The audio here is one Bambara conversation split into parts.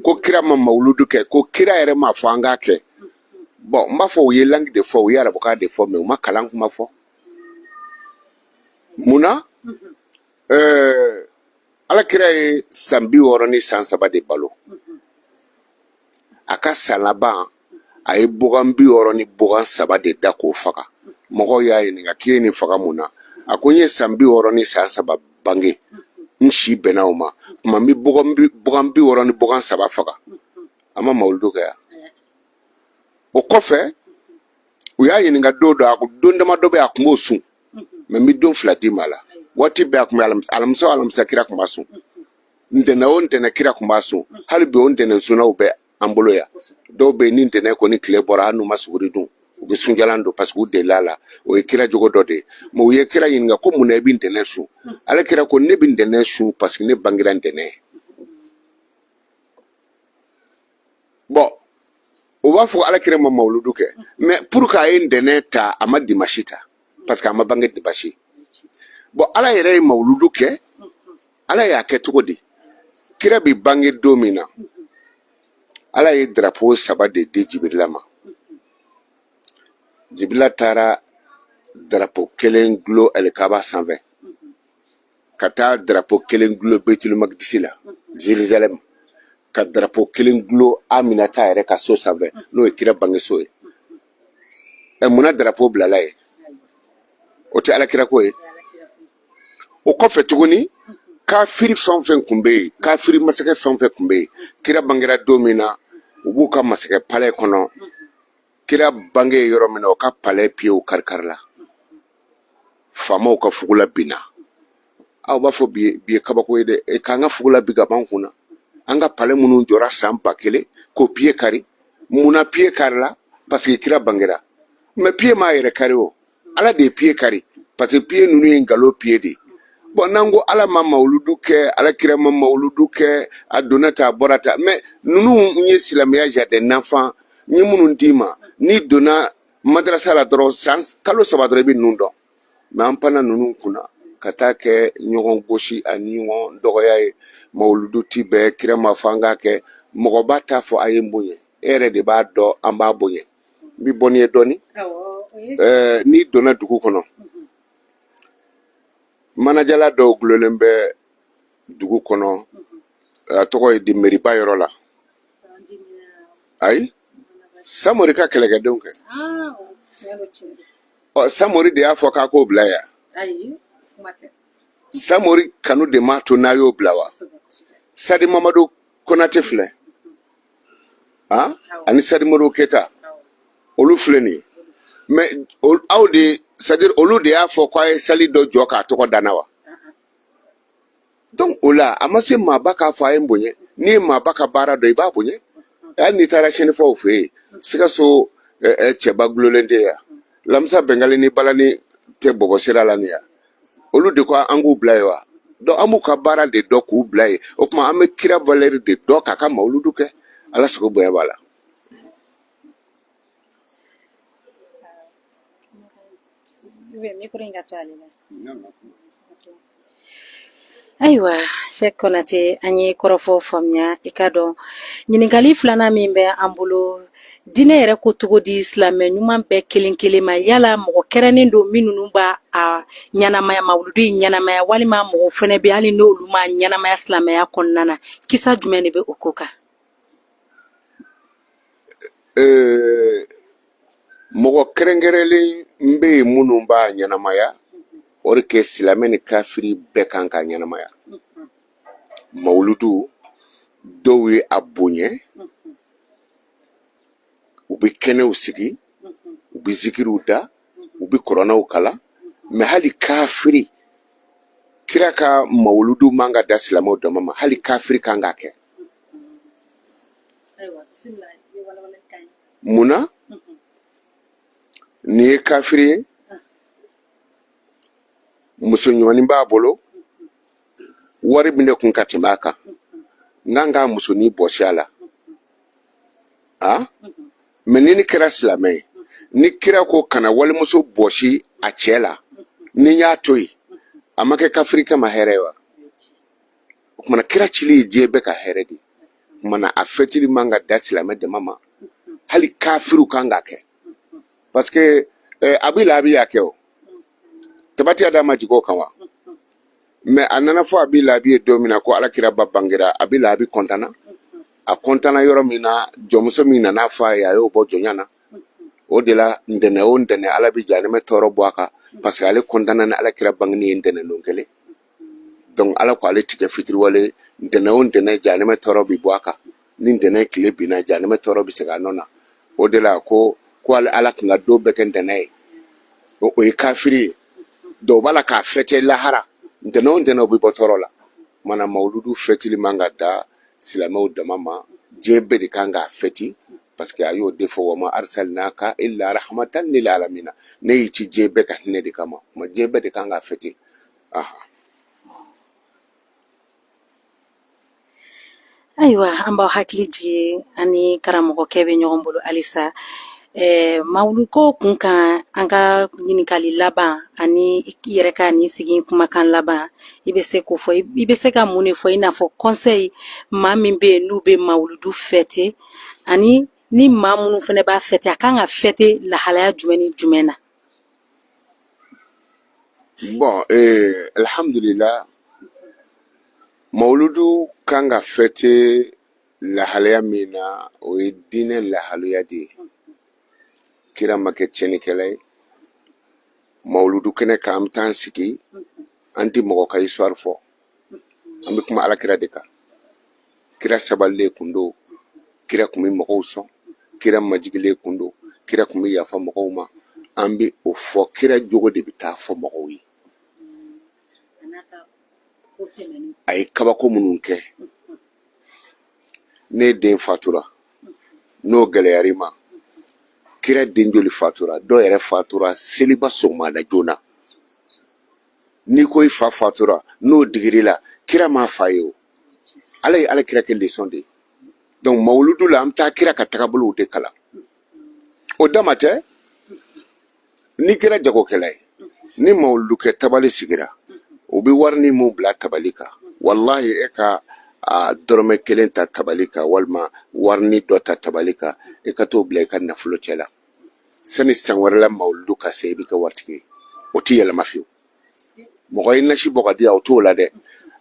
Ko kira ma mawuludu kɛ, ko kira yɛrɛ m'a fɔ an k'a kɛ. Bon, n b'a fɔ u ye langue de fɔ, u ye arabukan de fɔ, mais u ma kalan kuma fɔ. Mun na? Ala kira ye san 63 san de balo. A ka san laban, a ye bogan 63 ni bogan 3 de da k'o faga. Mɔgɔw y'a ɲininka k'i ye nin faga mun na? A ko n ye san 63 san 3 bange, n si bɛnna o ma tuma n bɛ bogan 63 ni bogan 3 faga. A ma mawuludu kɛ yan. O kɔfɛ, u y'a ɲininka don dɔ, a ko don damadɔ bɛ, a tun b'o sun, mais n bɛ don 2 d'i ma la. Waati bɛɛ a tun bɛ alamisa o alamisa, kira tun b'a sun. Ntɛnɛn o ntɛnɛn, kira tun b'a sun. Hali bi o ntɛnɛn sunnaw bɛ an bolo yan. Dɔw bɛ yen, ni ntɛnɛn kɔni tile bɔra, hali n'u ma suguri dun, u bɛ sunjalan don, parce que u delila a la. O ye kira jogo dɔ de ye. Mais u ye kira ɲininka ko mun na i bɛ ntɛnɛn sun? Ale kira ko ne bɛ ntɛnɛn sun parce que ne bangera ntɛnɛn. Bon, u b'a fɔ ala kira ma mawuludu kɛ, mais pour que a ye ntɛnɛn ta, a ma dimasi ta, parce que a ma bange dimasi. Bon, ala yɛrɛ ye mawuludu kɛ, ala y'a kɛ cogo di? Kira bɛ bange don min na, ala ye drapeau 3 de di Jibirila ma. Jibirila taara drapeau kelen gulo Alikaba sanfɛ, ka taa drapeau kelen gulo Beitul Makdisi la, Jérusalem, ka drapeau kelen gulo Aminata yɛrɛ ka so sanfɛ, n'o ye kira bangeso ye. Ɛ, munna drapeau bilala ye? O tɛ ala kira ko ye? O kɔfɛ tuguni, kafiri fɛn o fɛn tun bɛ yen, kafiri masakɛ fɛn o fɛn tun bɛ yen, kira bangera don min na, u b'u ka masakɛ palais kɔnɔ. Kira bange ye yɔrɔ min na, o ka palais piyew kari-karila, faamaw ka fugula binna. Aw b'a fɔ bi ye kabako ye dɛ. E, k'an ka fugula bi ka b'an kun na, an ka palais minnu jɔra san 1000, k'o piye kari. Munna piye karila? Parce que kira bangera. Mais piye m'a yɛrɛ kari, o ala de ye piye kari, parce que piye ninnu ye nkalon piye de ye. Bon, n'an ko ala ma mawuludu kɛ, ala kira ma mawuludu kɛ, a donna ta, a bɔra ta, mais ninnu ye silamɛya jardin d'enfant. N ye minnu d'i ma, n'i donna madrasa la dɔrɔn, san kalo 3 dɔrɔn, i bɛ ninnu dɔn. Mais an panna ninnu kunna ka taa kɛ ɲɔgɔn gosi ani ɲɔgɔn dɔgɔya ye. Mawuludu ti bɛɛ, kira ma fɔ an k'a kɛ. Mɔgɔba t'a fɔ a ye n bonya, e yɛrɛ de b'a dɔn an b'a bonya. N bɛ bɔ n'i ye dɔɔni. N'i donna dugu kɔnɔ, manajala dɔw gulonnen bɛ dugu kɔnɔ, a tɔgɔ ye di meriba yɔrɔ la. Ayi, Samori ka kɛlɛkɛdenw kɛ. Ɔ, Samori de y'a fɔ k'a k'o bila yan. Samori kanu de m'a to n'a y'o bila wa? Sadi Mamadu Konate filɛ, ah, ani Sadi Modibo Keyita, olu filɛ nin ye. Mais aw de, c'est à dire olu de y'a fɔ k'a ye sali dɔ jɔ k'a tɔgɔ danna wa? Donc o la, a ma se maaba k'a fɔ a ye n bonya. N'i ye maaba ka baara dɔn, i b'a bonya. Hali n'i taara sɛnɛfɔw fɛ yen, Sikaso cɛba gulolen tɛ yan, Lamisa Bɛngali ni Balani tɛ bɔbɔ sira la nin yan. Olu de ko an k'u bila yen wa? Donc an b'u ka baara de dɔn k'u bila yen. O tuma an bɛ kira valeur de dɔn k'a ka mawuludu kɛ. Ala sago, bonya b'a la. Micro in ka to ale la. Ayiwa, Sɛki Konate, an ye kɔrɔfɔ faamuya. I ka dɔn, ɲininkali filanan min bɛ an bolo, diinɛ yɛrɛ ko cogo di silamɛ ɲuman bɛɛ kelen kelen ma? Yala mɔgɔ kɛrɛnnen don minnu b'a a ɲɛnamaya, mawuludu in ɲɛnamaya, walima mɔgɔ fɛnɛ bɛ hali n'olu ma ɲɛnamaya silamɛya kɔnɔna na? Kisa jumɛn de bɛ o ko kan? Mɔgɔ kɛrɛnkɛrɛnlen bɛ yen minnu b'a ɲɛnamaya. O de kɛ silamɛ ni kafiri bɛɛ kan ka ɲɛnamaya mawuludu. Dɔw ye a bonya, u bɛ kɛnɛw sigi, u bɛ zikiriw da, u bɛ kuranɛw kalan. Mais hali kafiri, kira ka mawuludu man ka da silamɛw dama ma, hali kafiri kan k'a kɛ. Mun na? Nin ye kafiri ye, muso ɲumannin b'a bolo, wari bɛ ne kun ka tɛmɛ a kan, n kan k'a musonin bɔsi a la. A mais ni ne kɛra silamɛ ye, ni kira ko kana walimuso bɔsi a cɛ la, ni n y'a to yen, a ma kɛ kafiri kama hɛrɛ ye wa? O kumana kira cili ye diɲɛ bɛɛ ka hɛrɛ de ye. Kuma na, a fɛtili man ka dan silamɛ dama ma, hali kafiriw kan k'a kɛ, parce que Abi Lahabi y'a kɛ. O tabati yada ma jigin o kan wa? Mais a nana fɔ Abi Lahabi ye don min na ko Ala kira ba bangera, Abi Lahabi kɔntanna. A kɔntanna yɔrɔ min na, jɔnmuso min nana fɔ a ye, a y'o bɔ jɔnya na. O de la, ntɛnɛn o ntɛnɛn, Ala bɛ jahanɛmɛ tɔɔrɔ bɔ a kan, parce que ale kɔntanna ni Ala kira bangeni ye ntɛnɛn don kelen. Donc Ala ko ale ti kɛ fitiriwale. Ntɛnɛn o ntɛnɛn, jahanɛmɛ tɔɔrɔ bɛ bɔ a kan. Ni ntɛnɛn tile binna, jahanɛmɛ tɔɔrɔ bɛ segin a nɔ na. O de la ko ale Ala tun ka don bɛɛ kɛ ntɛnɛn ye. O ye kafiri ye. Dɔw b'a la k'a fɛtɛ lahara, ntɛnɛn o ntɛnɛn o bɛ bɔ tɔɔrɔ la. Mana mawuludu fɛtili man ka dan silamɛw dama ma, diɲɛ bɛɛ de kan k'a fɛti, parce que a y'o de fɔ: wama arsalnaka illa rahmatan lil alamina. Ne y'i ci diɲɛ bɛɛ ka hinɛ de kama. Kuma diɲɛ bɛɛ de kan k'a fɛti. Ayiwa, an b'aw hakili jigin, an ni karamɔgɔkɛ bɛ ɲɔgɔn bolo halisa mawuludu ko kun kan. An ka ɲininkali laban ani i yɛrɛ ka nin sigi kumakan laban, i bɛ se k'o fɔ, i bɛ se ka mun de fɔ i n'a fɔ conseil, maa min bɛ yen n'u bɛ mawuludu fɛte, ani ni maa minnu fana b'a fɛte, a kan ka fɛte lahalaya jumɛn ni jumɛn na? Bon, alhamdulillah, mawuludu kan ka fɛte lahalaya min na, o ye diinɛ lahalaya de ye. Kira ma kɛ tiɲɛnikɛla ye. Mawuludu kɛnɛ kan, an bɛ taa an sigi, an tɛ mɔgɔ ka histoire fɔ, an bɛ kuma Ala kira de kan. Kira sabalilen kun don, kira kun bɛ mɔgɔw sɔn, kira majigilen kun don, kira kun bɛ yafa mɔgɔw ma. An bɛ o fɔ, kira jogo de bɛ taa fɔ mɔgɔw ye, a ye kabako minnu kɛ. Ne den fatura, n'o gɛlɛyara i ma, kira den joli fatura? Dɔw yɛrɛ fatura seliba sɔgɔmada joona. N'i ko i fa fatura, n'o digir'i la, kira m'a fa ye. O Ala ye Ala kira kɛ leçon de ye. Donc mawuludu la, an bɛ taa kira ka tagabolow de kalan. O dama tɛ, n'i kɛra jagokɛla ye, ni mawuludu kɛ tabali sigira, u bɛ wari ni mun bila tabali kan, walahi, e ka a dɔrɔmɛ kelen ta tabali kan, walima wari ni dɔ ta tabali kan, e ka t'o bila i ka nafolo cɛ la, sani san wɛrɛ la mawuludu ka se, i bɛ kɛ waritigi ye. O tɛ yɛlɛma fiyewu. Mɔgɔ ye nasi bɔ ka di yan, o t'o la dɛ.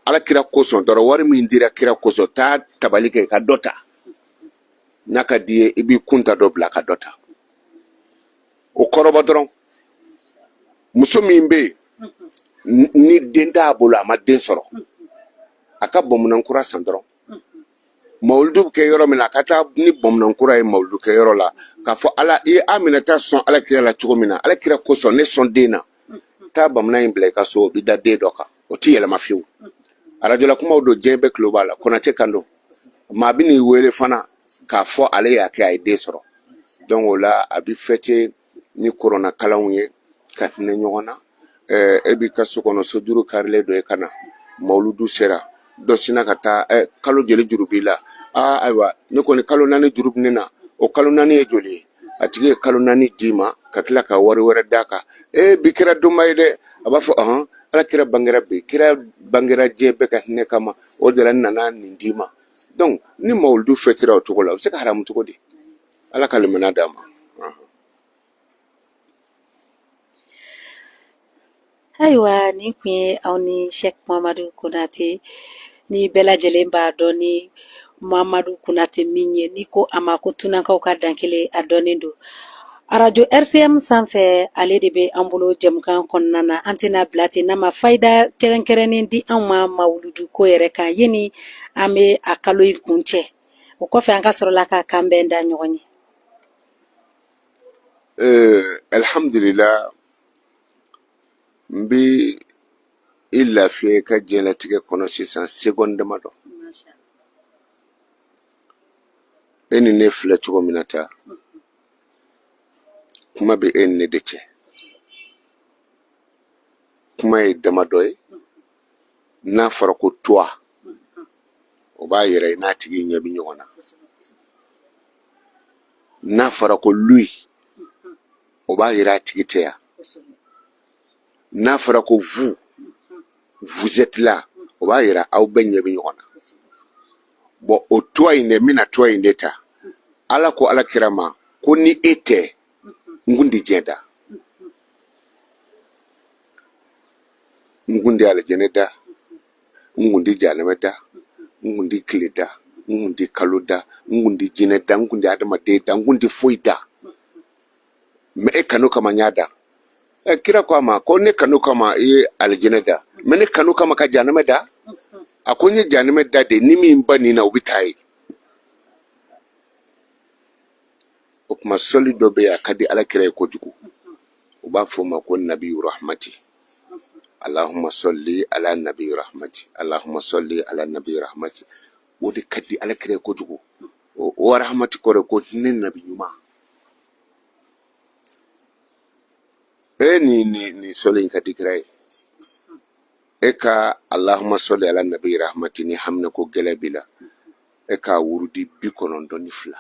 Ala kira kosɔn dɔrɔn, wari min dira kira kosɔn, taa tabali kɛ ka dɔ ta. N'a ka di ye, i b'i kun ta dɔ bila ka dɔ ta. O kɔrɔbɔ dɔrɔn, muso min bɛ yen ni den t'a bolo, a ma den sɔrɔ, a ka bɔnmunan kura san dɔrɔn. Mawuludu bɛ kɛ yɔrɔ min na, a ka taa ni bɔnmunan kura ye mawuludu kɛ yɔrɔ la, k'a fɔ Ala i ye Aminata sɔn Ala kira la cogo min na, Ala kira kosɔn ne sɔn den na. Taa bamanan in bila i ka so, o bɛ da den dɔ kan, o tɛ yɛlɛma fiyewu. Arajola kumaw don, diɲɛ bɛɛ tulo b'a la. Konate kan don, maa bɛ n'i wele fana k'a fɔ ale y'a kɛ, a ye den sɔrɔ. Donc o la, a bɛ fɛte ni kuranɛ kalanw ye, ka hinɛ ɲɔgɔn na. E b'i ka so kɔnɔ, sojuru karilen don, e ka na, mawuludu sera, dɔ sinna ka taa, kalo joli juru b'i la? Aa, ayiwa, ne kɔni kalo 4 juru bɛ ne na. O kalo 4 ye joli ye? A tigi ye kalo 4 d'i ma, ka tila ka wari wɛrɛ d'a kan. Ee, bi kɛra donba ye dɛ! A b'a fɔ ɔhɔn, Ala kira bangera bi, kira bangera diɲɛ bɛɛ ka hinɛ kama, o de la n nana nin d'i ma. Donc ni mawuludu fɛtira o cogo la, o bɛ se ka haramu cogo di? Ala ka limaniya d'an ma. Ayiwa, nin kun ye aw ni Sɛki Mamadu Konate. Ni bɛɛ lajɛlen b'a dɔn ni Mamadu Konate min ye, n'i ko a ma ko tunakaw ka dankelen, a dɔnnen don arajo RCM sanfɛ. Ale de bɛ an bolo jɛmukan kɔnɔna na. An tɛna bila ten n'a ma fayida kɛrɛnkɛrɛnnen di anw ma mawuludu ko yɛrɛ kan, yanni an bɛ a kalo in kuncɛ. O kɔfɛ, an ka sɔrɔ la ka kan bɛn da ɲɔgɔn ye. Alhamdulillah, n bɛ i lafiya i ka diɲɛlatigɛ kɔnɔ sisan seconde damadɔ. E ni ne filɛ cogo min na ta, kuma bɛ e ni ne de cɛ. Kuma ye damadɔ ye. N'a fɔra ko toi, o b'a yira i n'a tigi ɲɛ bɛ ɲɔgɔn na. N'a fɔra ko lui, o b'a yira a tigi tɛ yan. N'a fɔra ko vous, vous êtes là, o b'a yira aw bɛɛ ɲɛ bɛ ɲɔgɔn na. Bon, o tɔgɔ in de, n bɛna tɔgɔ in de ta. Ala ko ala kira ma ko ni e tɛ, n kun ti diɲɛ da, n kun ti alijɛnɛ da, n kun ti jahanamɛ da, n kun ti tile da, n kun ti kalo da, n kun ti jinɛ da, n kun ti adamaden da, n kun ti foyi da, mais e kanu kama n y'a da. Kira ko a ma ko ne kanu kama i ye alijɛnɛ da, mais ne kanu kama ka jahanamɛ da? A ko n ye jahanamɛ da de, ni min ba nin na, o bɛ taa yen. O tuma sɔli dɔ bɛ yen, a ka di ala kira ye kojugu, u b'a fɔ o ma ko nabiyu rahmati. Allahumma salli ala nabi rahmati, allahumma salli ala nabi rahmati. O de ka di ala kira ye kojugu. O rahmati kɔrɔ ko hinɛ nabi ɲuman. E ni sɔli in ka di kira ye. E ka allahumma salli ala nabi rahmati, ni hamina ko gɛlɛn b'i la, e k'a wurudi 92.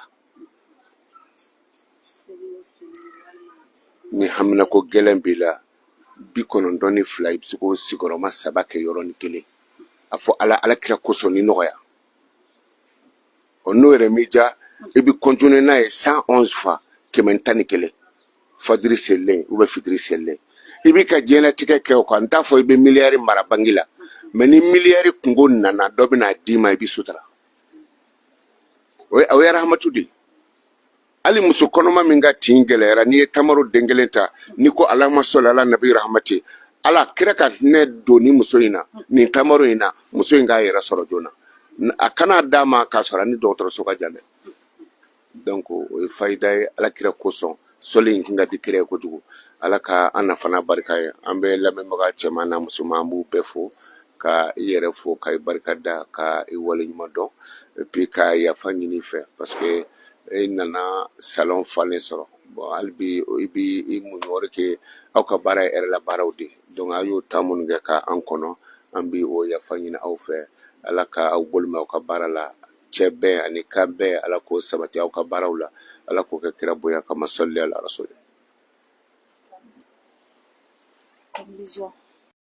Ni hamina ko gɛlɛn b'i la, 92, i bɛ se k'o sigiyɔrɔma saba kɛ yɔrɔnin kelen, a fɔ ala, ala kira kosɔn ni nɔgɔya. O n'o yɛrɛ m'i diya, i bɛ continuer n'a ye 111 fois, 111, fajiri selilen ou bien fitiri selilen. I b'i ka diɲɛlatigɛ kɛ o kan. N t'a fɔ i bɛ miliyari mara banki la, mais ni miliyari kunko nana, dɔ bɛna d'i ma, i bɛ sutura. O ye rahamatu de ye. Hali muso kɔnɔma min ka tin gɛlɛyara, n'i ye tamaro den kelen ta, n'i ko alahuma sɔli ala nabi rahamati, ala kira ka hinɛ don ni muso in na nin tamaro in na, muso in k'a yɛrɛ sɔrɔ joona. A kana d'a ma k'a sɔrɔ a ni dɔgɔtɔrɔso ka jan dɛ. Donc o ye fayida ye ala kira kosɔn. Sɔli in kun ka di kira ye kojugu. Ala ka an nafa n'a barika ye. An bɛ lamɛnbaga cɛman n'a musoman, an b'u bɛɛ fo, ka i yɛrɛ fo, ka i barika da, ka i wale ɲuman dɔn, et puis ka yafa ɲini i fɛ, parce que e nana salon falen sɔrɔ. Bon, hali bi i bi i muɲu o de kɛ. Aw ka baara ye hɛrɛ la baaraw de ye. Donc aw y'o temps minnu kɛ ka an kɔnɔ, an bi o yafa ɲini aw fɛ. Ala ka aw bolo mɛn aw ka baara la. Cɛ bɛɛ ani kan bɛɛ, ala k'o sabati aw ka baaraw la. Ala k'o kɛ kira bonya kama. Sɔli ala rasuli. Conclusion.